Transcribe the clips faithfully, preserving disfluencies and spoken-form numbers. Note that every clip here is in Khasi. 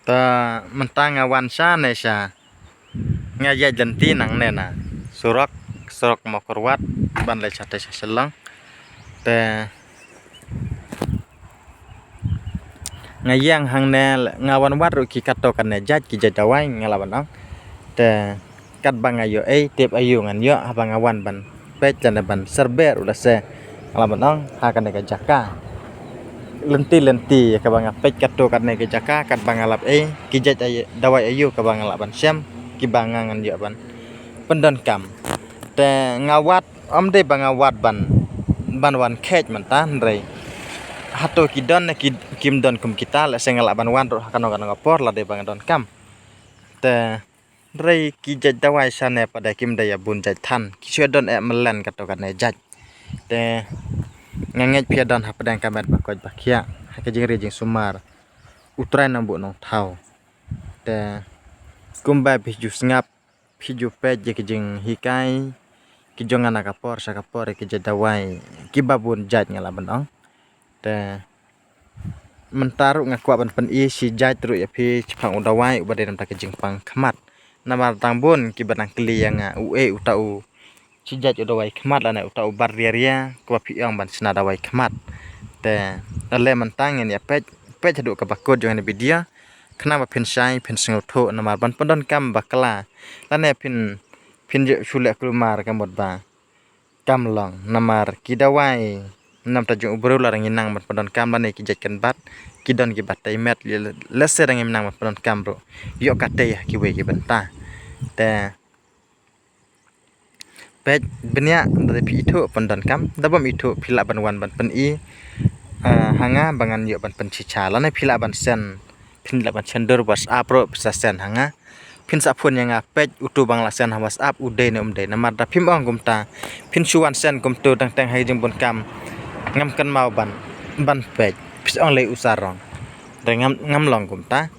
Ta mynta nga wan sha ne sha. Nga ïaid lynti nangne na surok, surok Mawkyrwat ban leit shatei sha Shillong. Te nga ïeng hangne, nga wan wad ruh ki katto katne jait ki jait dawai nga lah ban ong. Te katba nga ïohi tip aïu ngan ïoh haba nga wan ban peit lane ban survey ruh lehse nga lah ban ong ha kane ka jaka. Lynti lynti kaba nga peit katto katne ka jaka katba nga lap ei ki jait dawai aïu kaba nga lah ban shem kiba nga ngan ïoh ban pyndonkam. Te nga wad, ym dei ba nga wad ban ban wan kheit mynta hynrei hato ki don ne ki, kim don kum kita, lehse nga lah ban wan ruh ha kano kano ka por lada ba nga donkam. Te hynrei ki jait dawai shane pat de kim dei ïa bun jait than, ki shu don eh mlien katto katne jait. Te nga ngeit phi ïa don hapdeng ka met ba koit ba khiah ha ka jingri jingsumar U Trai Nongbuh Nongthaw. Te kumba phi ju sngap, phi ju peit ïa ki jinghikai ki jong nga na ka por sha ka por ïa ki jait dawai kiba bun jait nga lah ban ong. Te mynta ruh nga kwah ban pyni shi jait ruh ïa phi shaphang u dawai uba dei namar ka jingpang khmat. Namar tang bun kiba nang kylli ïa nga uei uta u shi jait u dawai khmat lane uta u bar ria ria kaba phi ong ban shna dawai khmat. Te ale mynta ngin ïa peit, peit haduh kaba kut jong kane ka video. Khnang ba phin shai phin sngewthuh namar ban pyndonkam bakla lane phin, phin ju shu leh kulmar ka mut ba kam long namar ki dawai namar ta jong u briew lada ngi nang ban pyndonkam lane ki jait kynbat ki don kiba tei met, lehse da ngim nang ban pyndonkam ruh ïoh ka tei ha kiwei ki bynta. Te peit bniah da phi ithuh pyndonkam, da bym ithuh phi lah ban wan ban pyni ha nga ba ngan ïoh ban pynchicha lane phi lah ban send, phin lah ban send dur WhatsApp ruh phi sa send ha nga. Phin sa phone ïa nga peit utu ba nga la send ha WhatsApp u dei ne um dei. Namar da phim ong kumta phin shu wan send kumtu teng teng ha ka jingbun kam ngam kynmaw ban, ban peit. Phi sa ong lei u sarong. Da ngam, ngam long kumta.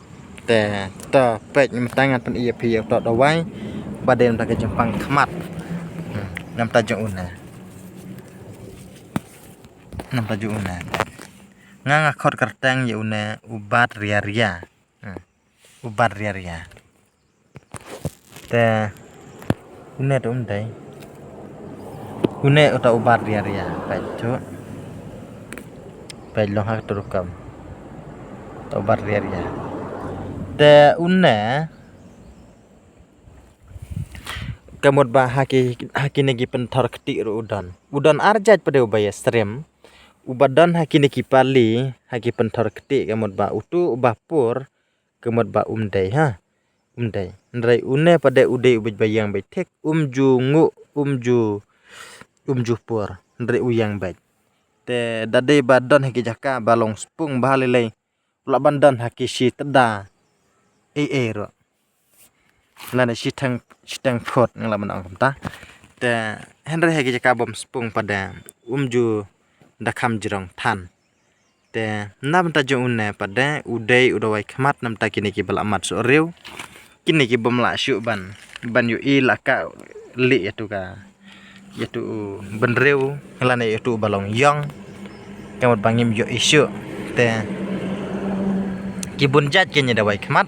Te to peit mynta ngan pyni ïa phi ïa uta u dawai ba dei namar ka jingpang khmat. Hmm, namar ta jong une. Namar ta jong une. Nga nga khot kyrteng ïa une u bar ria ria. Hmm. U bar ria ria. Te une te um dei. Une uta u bar ria ria. Peit tu. Peit long ha ka tu rukom. Uta u bar ria ria. Te une ka mut ba ha ki, ha kine ki pynthor kti ruh u don. U don ar jait pat de uba ïa stream. Uba don ha kine ki pali, ha ki pynthor kti ka mut ba utu uba pur ka mut ba um dei ha. Um dei. Hynrei une pat de u dei u beit ba ïeng beit thik, um ju nguh, um ju, um ju pur. Hynrei u ïeng beit. Te da dei ba don ha ki jaka ba long spung ba ha lei lei u lah ban don ha ki shi tda. Ei ei ruh. Lane shi teng, shi teng phot nga lah ban ong kumta. Te hynrei ha ki jaka bym spung pat de um ju da kham jrong than. Te na bynta jong une pat de u dei u dawai khmat namar ta kine kiba la mat soh riew. Kine ki bym lah shuh ban, ban ïohi la ka lieh ïa tu ka, ïa tu u bynriew lane ïa tu u ba long ïong. Ka mut ba ngim ïohi shuh. Te ki bun jait kine dawai khmat.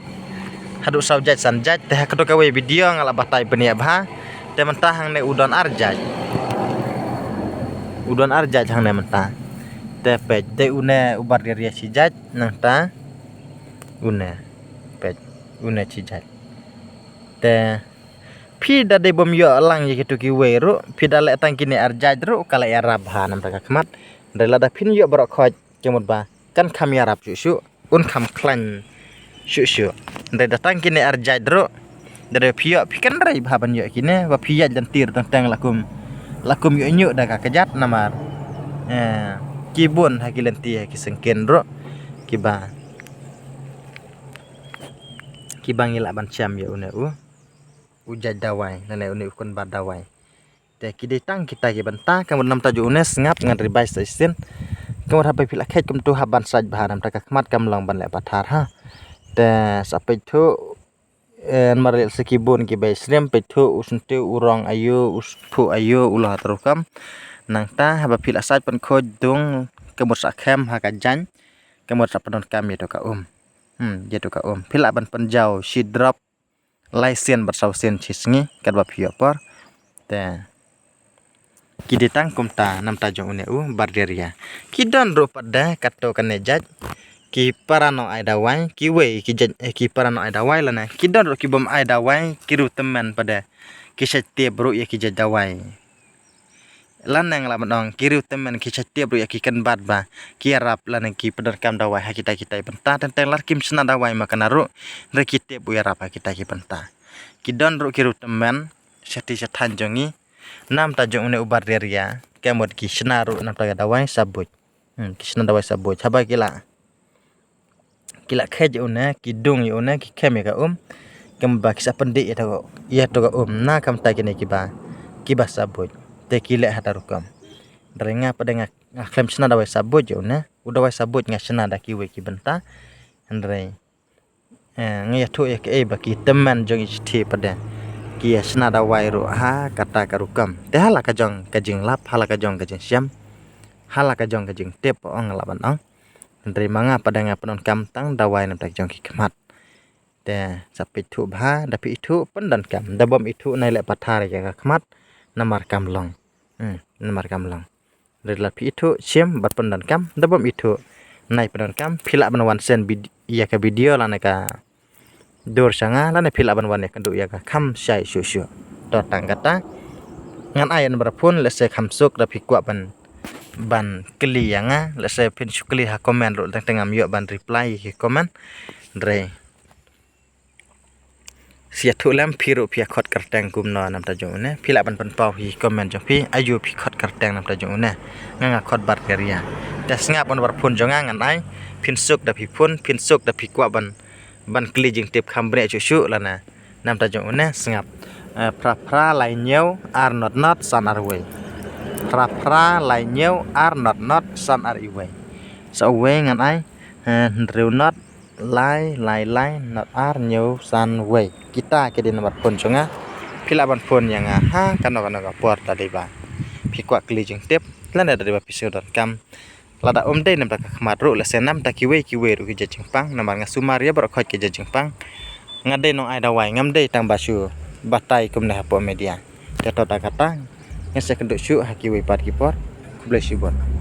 Haduh saw jait san jait te ha kato kawei video nga la batai bniah bha. Te mynta hangne u don ar jait. U don ar jait hangne mynta. Te peit te une u bar ria ria shi jait nangta. Une peit une shi jait. Te phi da dei bym ïoh lang ïa kitu kiwei ruh phi da leh tang kine ar jait ruh ka la ïarap bha namar ka khmat. Hynrei lada phin ïoh baroh khoit ka mut ba kan kham ïarap shuh shuh, un kham khlaiñ shuh shuh. Hynrei da tang kine ar jait ruh da dei phi ïoh phi kynrei bha ban ïoh kine ba phi ïaid lynti ruh teng teng la kum, la kum ïoh ñiuh da ka kjat namar eh ki bun ha ki lynti ha ki syngkien ruh kiba, kiba ngi lah ban shem ïa une u, u jait dawai lane une u kynbat dawai. Te ki dei tang kita ki bynta ka mut namar ta jong une sngap ngan revise sa shisien. Ka mut haba phi la kheit kumtu hap ban sait bha namar ta ka khmat kam long ban leh pathar ha. Te sa peit thuh eh, namar leh sa ki bun kiba ïa stream peit thuh u syntiew u rong aïu u sphuh aïu u la ha tu rukom. Nangta haba phi la sait pynkhuid dung ka mut sa khem ha ka jaiñ ka mut sa pyndonkam ïa tu ka um. Hmm, ïa tu ka um. Phi lah ban pynjaw shi drop lai sien bad saw sien shi sngi, katba phi ïoh por. Te ki dei tang kumta namar jong une u Barderia. Ki don ruh pat de katto katne jait ki para nong ai dawai, kiwei ki jait, eh, ki para nong ai dawai lane ki don ruh ki bym ai dawai, ki riew tymmen pat de ki shait tip ruh ïa ki jait dawai. Lane nga lah ban ong, ki riew tymmen ki shait tip ruh ïa ki kynbat ba ki ïarap lane ki pyndonkam dawai ha kita kita i bynta, teng teng lada kim shna dawai ma kane ruh, hynrei ki tip u ïarap ha kita ki bynta. Ki don ruh ki riew tymmen shatei shathaiñ jong ngi namar jong une u Barderia, ka mut ki shna ruh namar ka dawai sabuit. Hmm, ki shna dawai sabuit. Haba ki la, ki la khet ïa une, ki dung ïa une, ki khem ïa ka um, kumba ki sa pyndih ïa to, ïa to ka um na ka bynta kine kiba, kiba sabuit. Te ki leh ha ta rukom. Hynrei nga pat de nga, nga khlem shna dawai sabuit ïa une, u dawai sabuit nga shna da kiwei ki bynta. Hynrei, eh, nga ïathuh ïa kaei ba ki tymmen jong i shithi pat de ki ïa shna dawai ruh ha kata ka rukom. Te ha la ka jong ka jinglap, ha la ka jong ka jingshem, ha la ka jong ka jingtip, ong nga lah ban ong. Hynrei ma nga pat de nga pyndonkam tang dawai namar jong ki khmat. Te sa phi ithuh bha, da phi ithuh pyndonkam, da bym ithuh nai leh pathar ïa ka khmat, namar kam long. Hmm, namar kam long. Hynrei lada phi ithuh shim bad pyndonkam, da bym ithuh nai pyndonkam, phi lah ban wan send vid-, ïa ka video lane ka dur sha nga, lane phi lah ban wan ïakynduh ïa ka kham shai shuh shuh. To tang kata, ngan ai number phone, lehse kham suk da phi kwah ban, ban kylli ïa nga, lehse phin shu kylli ha comment ruh, teng teng ngam ïoh ban reply ïa ki comment. Hynrei sa ïathuh lem phi ruh phi ïa khot kyrteng kumno namar jong une. Phi lah ban pynpaw hi comment jong phi, aïu phi khot kyrteng namar jong une. Nga nga khot Barderia. Te sngap number phone jong nga ngan ai, phin suk da phi phone, phin suk da phi kwah ban, ban kylli jingtip kham bniah shuh shuh lane namar jong une, sngap. Eh, phra phra lai hynñiew ar not not san ar wei. Phra phra lai hynñiew ar not not san ar wei. Sa wei ngan ai, eh, hynriew not lai lai lai not ar hynñiew san wei. Kita ki dei number phone jong nga. Phi lah ban phone ïa nga ha kano kano ka por, lada dei ba phi kwah kylli jingtip lane lada dei ba phi sngewdonkam. Lada ym dei namar ka khmat ruh, lehse namar kiwei kiwei ruh ki jait jingpang, namar nga sumar ïa baroh khoit ki jait jingpang. Nga dei nong ai dawai, ngam dei tang ba shu batai kumne hapoh media. Te to tang kata, ngan sa ïakynduh shuh ha kiwei pat ki por. Khublei shibun.